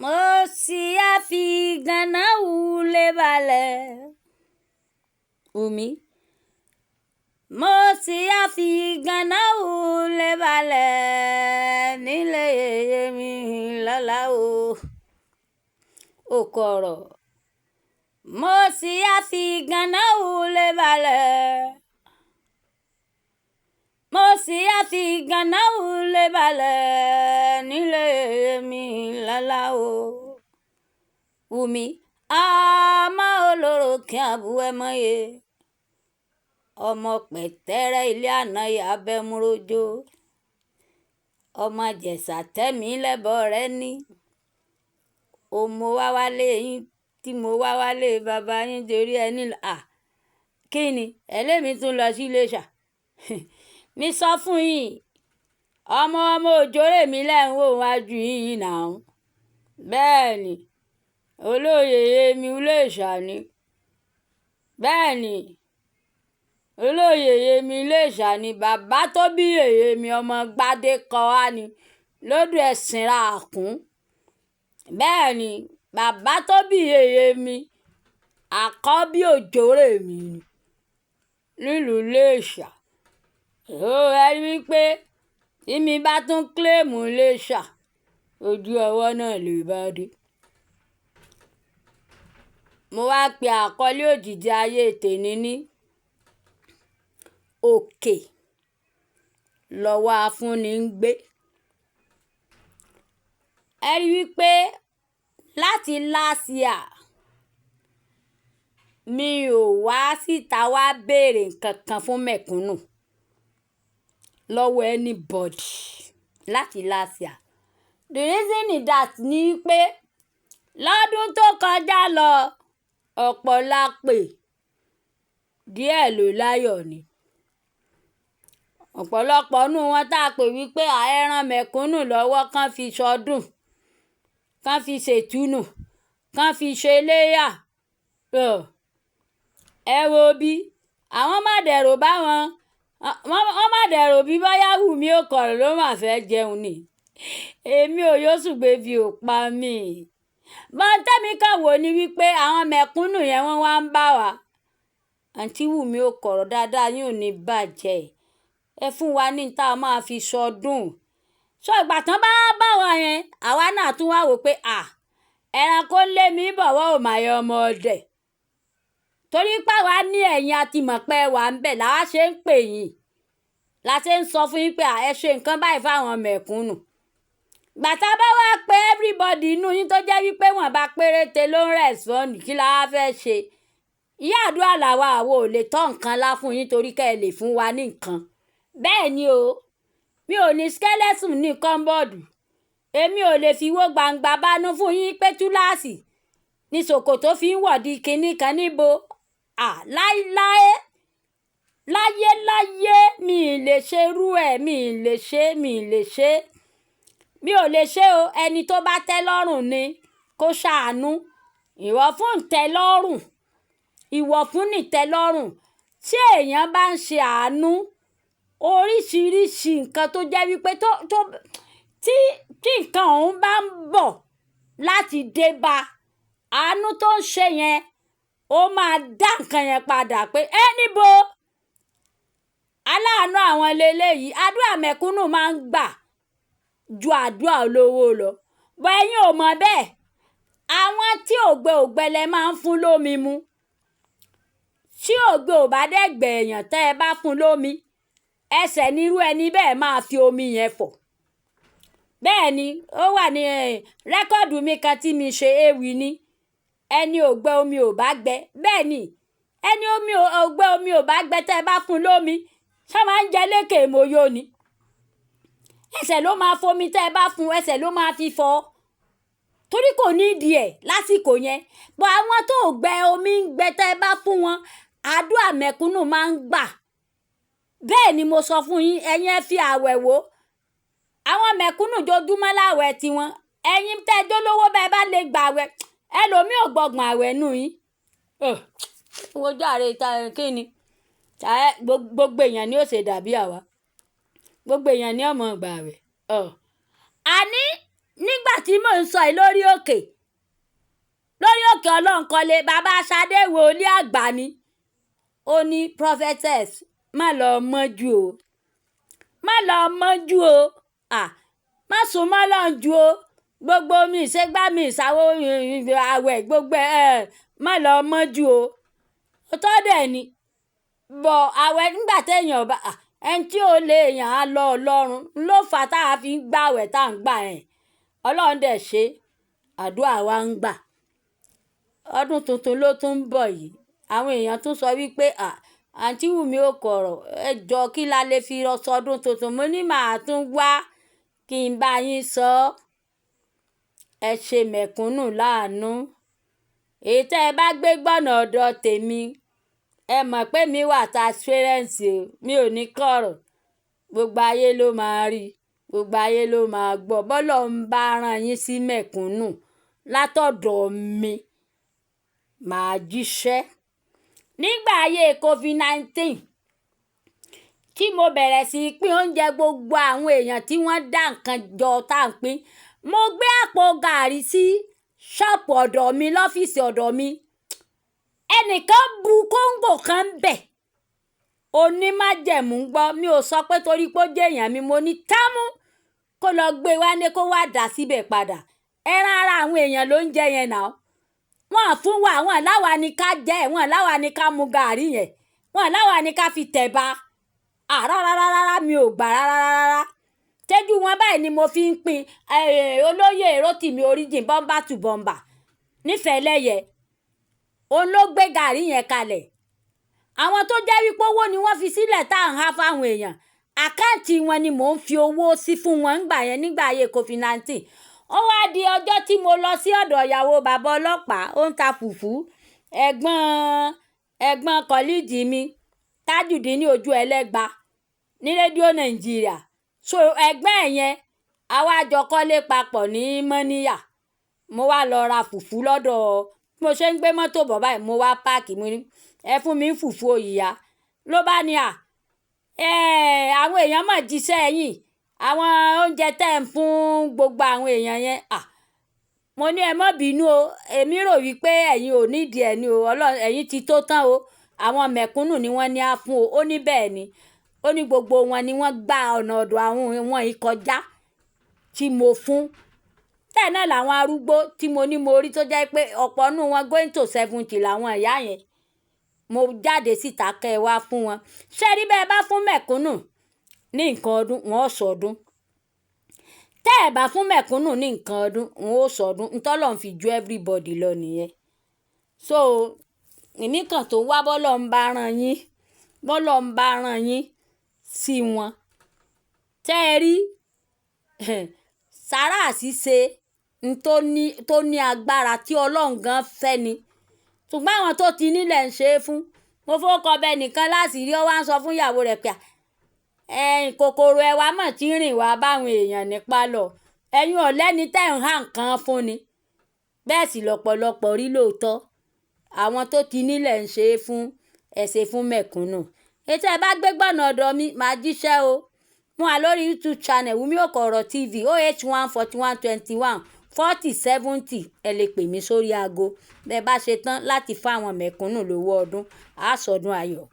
Mo sì á fi gànà wulẹ̀ balẹ̀. Wùmí. Mo sì á fi gànà wulẹ̀ balẹ̀ nílé yèyé mi lọ́la o. Òkọ̀rọ̀. Mo sì á fi gànà wulẹ̀ balẹ̀. Mo sì á fi gànà wulẹ̀ balẹ̀ nílé yèyé mi lọ́la o. Wùmí. Ọmọ olóró kí àbú ẹ mọ́ye. Ọmọ pẹ̀tẹ́rẹ́ ilé àná yà abẹ́múrójó. Ọmọ Ìjẹ̀ṣà tẹ́mi lẹ́bọ̀ rẹ ní. O mo wá wálé yín tí mo wá wálé bàbá yín torí ẹni à. Kí ni? Ẹlẹ́mi tún lọ sí Iléṣà. Mi sọ fún yín, ọmọ ọmọ òjòrè mi lẹ́ ń wò wájú yín yìí náà. Bẹ́ẹ̀ ni, olóyè mi Iléṣà ni. Bẹ́ẹ̀ ni, olóyè mi Iléṣà ni. Bàbá tó bí yèyé mi ọmọ Gbadé kọ́ wa ni lódò ẹ̀sìn ra àkún. Bẹ́ẹ̀ ni, bàbá tó bí yèyé mi àkọ́bí òjòrè mi ni nílùú Iléṣà. Ó ẹ rí i pé tí mi bá tún claim Iléṣà, ojú ọwọ́ náà lè bá dé. Mo wá pe àkọlé òjìji ayé tèmi ní òkè lọ́wọ́ afúnni ń gbé. Ẹ rí i pé láti last year, mi ò wá síta wá béèrè nǹkan kan fún mẹ̀kúnnù lọ́wọ́ anybody láti last year. The reason is that ni pé lọ́dún tó kọjá lọ, ọ̀pọ̀ la pè, díẹ̀ ló láyọ̀ ni. Ọ̀pọ̀lọpọ̀ nínú wọn tá a pè wípé ẹ ran mẹ̀kúnnù lọ́wọ́ kán fi ṣọdún, kán fi ṣètùnú, kán fi ṣe iléyá. Ẹ wo bí àwọn má dẹ̀rò bá wọn, wọ́n má dẹ̀rò bí bóyá Wùmí Òkọ̀rọ̀ ló máa fẹ́ jẹun ni. Èmi ò yóò ṣùgbọ́n ebi ò pa mí. Bọ́n tẹ́mi kàn wò ni wípé àwọn mẹ̀kúnnù yẹn wọ́n wá ń bá wa. Àǹtí Wùmí Òkọ̀rọ̀ dáadáa yín ò ní bàjẹ́. Ẹ fún wa ní tá a máa fi ṣọdún. So ìgbà tán bá bá wa yẹn, àwa náà tún wá wò pé à, ẹranko lé mi bọ̀ wọ́n ò máa yọ ọmọ ọdẹ. Torí pé àwa ní ẹ̀yin a ti mọ̀ pé ẹ wà ńbẹ̀ làwa ṣe ń pè yín. La ṣe ń sọ fún yín pé à, ẹ ṣe nǹkan báyìí fáwọn mẹ̀kúnnù. Ìgbà tá a bá wá pé everybody inú yín tó jẹ́ wípé wọ́n bá péréte ló ń respond, kí la wá fẹ́ ṣe? Ìyá àdúrà làwa, àwa ò lè tọ́ nǹkan lá fún yín torí kí ẹ lè fún wa ní nǹkan. Bẹ́ẹ̀ ni o, mi ò ní skeleton ní cupboard. Èmi ò lè fi wó gbangba bánú fún yín pé túláàsì ní ṣòkòtò fi ń wọ̀ di kinní kan níbo. À, láíláí, láyé láyé mi ì lè ṣe irú ẹ, mi ì lè ṣe, mi ì lè ṣe. Mi ò lè ṣe o. Ẹni tó bá tẹ́ lọ́rùn ni kó ṣàánú. Ìwọ fún ìtẹ́ lọ́rùn, ìwọ fún ní ìtẹ́ lọ́rùn. Tí èèyàn bá ń ṣe àánú, oríṣiríṣi nǹkan tó jẹ́ wípé tó, tó, tí, tí nǹkan òun bá ń bọ̀ láti dé bá, àánú tó ń ṣe yẹn, ó máa dá nǹkan yẹn padà pé ẹ níbo. Aláàánú àwọn eléyìí, àdúrà mẹ̀kúnnù máa ń gbà ju àdúrà olówó lọ. But ẹ̀yin ò mọ̀ bẹ́ẹ̀. Àwọn tí ògbẹ ògbẹ lẹ máa ń fún lómi mu. Tí ògbẹ ò bá dẹ̀ gbẹ èèyàn tẹ́ ẹ bá fún lómi, ẹsẹ̀ nírú ẹni bẹ́ẹ̀ máa fi omi yẹn fọ̀. Bẹ́ẹ̀ ni, ó wà ní record mi kan tí mi ṣe ewì ni. Ẹni ògbẹ omi ò bá gbẹ. Bẹ́ẹ̀ ni, ẹni omi ògbẹ omi ò bá gbẹ tẹ́ ẹ bá fún lómi, ṣé máa ń jẹ lékè moyó ni? Ẹsẹ̀ ló máa fomi tẹ́ ẹ bá fún, ẹsẹ̀ ló máa fi fọ̀. Torí kò ní ìdí ẹ̀ lásìkò yẹn. But àwọn tó gbẹ omi ń gbẹ tẹ́ ẹ bá fún wọn, àdúrà mẹ̀kúnnù máa ń gbà. Bẹ́ẹ̀ ni mo sọ fún yín, ẹ̀yin ẹ fi àwẹ̀ wò. Àwọn mẹ̀kúnnù jojúmọ́ láwẹ̀ tiwọn. Ẹ̀yin tẹ́ ẹ jólówó bẹ́ẹ̀ bá lè gbà àwẹ̀, ẹlòmíì ò gbọgbọ̀n àwẹ̀ nù yín. Wo jàre ta kí ni? Gbogbo èèyàn ni ó ṣe dàbí àwa. Gbogbo èèyàn ni ó mọ̀ gbà àwẹ̀. Àní Nígbà tí mò ń sọ yìí, lórí òkè Ọlọ́nkọ́lé, bàbá Ṣadé, wòlíì àgbà ni, ó ní, "Prophetess, má lọ mọ́jú o, má lọ mọ́jú o, à má sùn mọ́ lọ́n ju o. Gbogbo mi ìṣègbà mi ìṣàwọ̀ àwẹ̀ gbogbo ẹ̀, má lọ mọ́jú o." Òótọ́ dẹ̀ ni bọ̀. Àwẹ̀, nígbà téèyàn bá ẹni tí ò lè èèyàn á lọ Ọlọ́run ló fà á tá a fi ń gbàwẹ̀ tá à ń gbà ẹ̀. Ọlọ́run dẹ̀ ṣe, àdúrà wa ń gbà. Ọdún tuntun ló tún ń bọ̀ yìí. Àwọn èèyàn tún sọ wípé, "Àǹtí Wùmí Òkọ̀rọ̀, ẹ jọ, kí la lè fi sọdún tuntun?" Mo ní màá tún wá kí n bá yín sọ. Ẹ ṣe mẹ̀kúnnù láàánú. Èyí tẹ́ ẹ bá gbé gbọ́nà ọ̀dọ̀ tèmi, ẹ mọ̀ pé mi wà transparent o, mi ò ní kọ̀rọ̀. Gbogbo ayé ló máa rí, gbogbo ayé ló máa gbọ́. Bọ́lọ̀ ń bá rán yín sí mẹ̀kúnnù látọ̀dọ̀ mi, màá jíṣẹ́. Nígbà ayé COVID-19 tí mo bẹ̀rẹ̀ sí í pín oúnjẹ, gbogbo àwọn èèyàn tí wọ́n dá nǹkan jọ tá à ń pín, mo gbé àpò gàárì sí ṣọ́ọ̀pù ọ̀dọ̀ mi, lọ́fíìsì ọ̀dọ̀ mi. Ẹnìkan bu kóńgò kan bẹ̀. Onímájẹ̀mú gbọ́, mi ò sọ pé torí pé ó jẹ́ èèyàn mi. Mo ní támú kó lọ gbé wá ní kó wá dà síbẹ̀ padà. Ẹran ara àwọn èèyàn ló ń jẹ yẹn náà. Wọ́n fún wa, wọ́n láwa ní ká jẹ, wọ́n láwa ní ká mu gàárì yẹn, wọ́n láwa ní ká fi tẹ̀ba. Rárá rárá, mi ò gbà rárá rárá. Tẹ́jú wọn báyìí ni mo fi ń pín. Olóyè Rótìmí Oríjìn, bọ́mbà tù bọ́mbà nífẹ̀ẹ́ lẹ́yẹ, òun ló gbé gàárì yẹn kalẹ̀. Àwọn tó jẹ́ wípé owó ni wọ́n fi sílẹ̀ tá à ń há fáwọn èèyàn, account wọn ni mò ń fi owó sí fún wọn ńgbà yẹn, nígbà ayé COVID-19. Ó wá di ọjọ́ tí mo lọ sí ọ̀dọ̀ ìyàwó bàbá ọlọ́pàá, ó ń ta fùfú, ẹ̀gbọ́n colleague mi, Tajudeen ní ojú ẹlẹ́gba ní Rédíò Nàìjíríà. So ẹ̀gbọ́n ẹ̀ yẹn, àwa jọ kọ́lé papọ̀ ní Mọ́níyà. Mo wá lọ ra fùfú lọ́dọ̀. Bí mo ṣe ń gbé mọ́tò bọ̀ báyìí, mo wá park, mo ní, "Ẹ fún mi ní fùfú òyìyá." Ló bá ní, "À, àwọn èèyàn mọ̀ jíṣẹ́ yín, àwọn oúnjẹ tẹ́ ń fún gbogbo àwọn èèyàn yẹn." À, mo ní, "Ẹ má bínú o, èmi rò wípé ẹ̀yin ò nídìí ẹ̀ ní o. Ọlọ́run, ẹ̀yin ti tó tán o. Àwọn mẹ̀kúnnù ni wọ́n ní á fún o." Ó ní bẹ́ẹ̀ ni. Ó ní gbogbo wọn ni wọ́n gba ọ̀nà ọ̀dọ̀ àwọn wọn yìí kọjá tí mo fún. Bẹ́ẹ̀ náà làwọn arúgbó tí mo ní mo rí, tó jẹ́ pé ọ̀pọ̀ nínú wọn going to 70 làwọn ìyá yẹn. Mo jáde síta kẹ́ ẹ wá fún wọn. Ṣé rí, bẹ́ẹ̀ bá fún mẹ̀kúnnù ní nǹkan ọdún, wọn ó sọdún. Tẹ́ ẹ̀ bá fún mẹ̀kúnnù ní nǹkan ọdún, wọn ó sọdún. Ntọ́lọ́run fi ju everybody lọ nìyẹn. So èmi kan tó wá, bọ́lọ̀ ń bá rán yín sí wọn. Tẹ́ ẹ rí sàárà ṣíṣe n tó ní agbára tí Ọlọ́run gan fẹ́ ni. Ṣùgbọ́n àwọn tó ti nílẹ̀ ń ṣe é fún. Mo fowó bẹ nìkan láṣìírí, ó wá ń sọ fún ìyàwó rẹ̀ pé, "Ẹ̀yin kòkòrò ẹ̀wà mọ̀ tí ń rìn wá báwọn èèyàn ní pálọ̀. Ẹ̀yin ò lẹ́ni tẹ́ ń há nǹkan fún ni." Bẹ́ẹ̀ sì lọ́pọ̀lọpọ̀ rí lóòótọ́. Àwọn tó ti nílẹ̀ ń ṣe é fún, ẹ ṣe fún mẹ̀kúnnù. Ètò ẹ bá gbé gbọ̀nà ọ̀dọ̀ mi, màá jíṣẹ́ o. Mo wà lórí YouTube channel Wumi Okoro TV, 081 41 21 40 70. Ẹ lè pè mí sórí aago bẹ́ẹ̀ bá ṣe tán láti fún àwọn mẹ̀kúnnù lówó ọdún. Àá sọdún ayọ̀.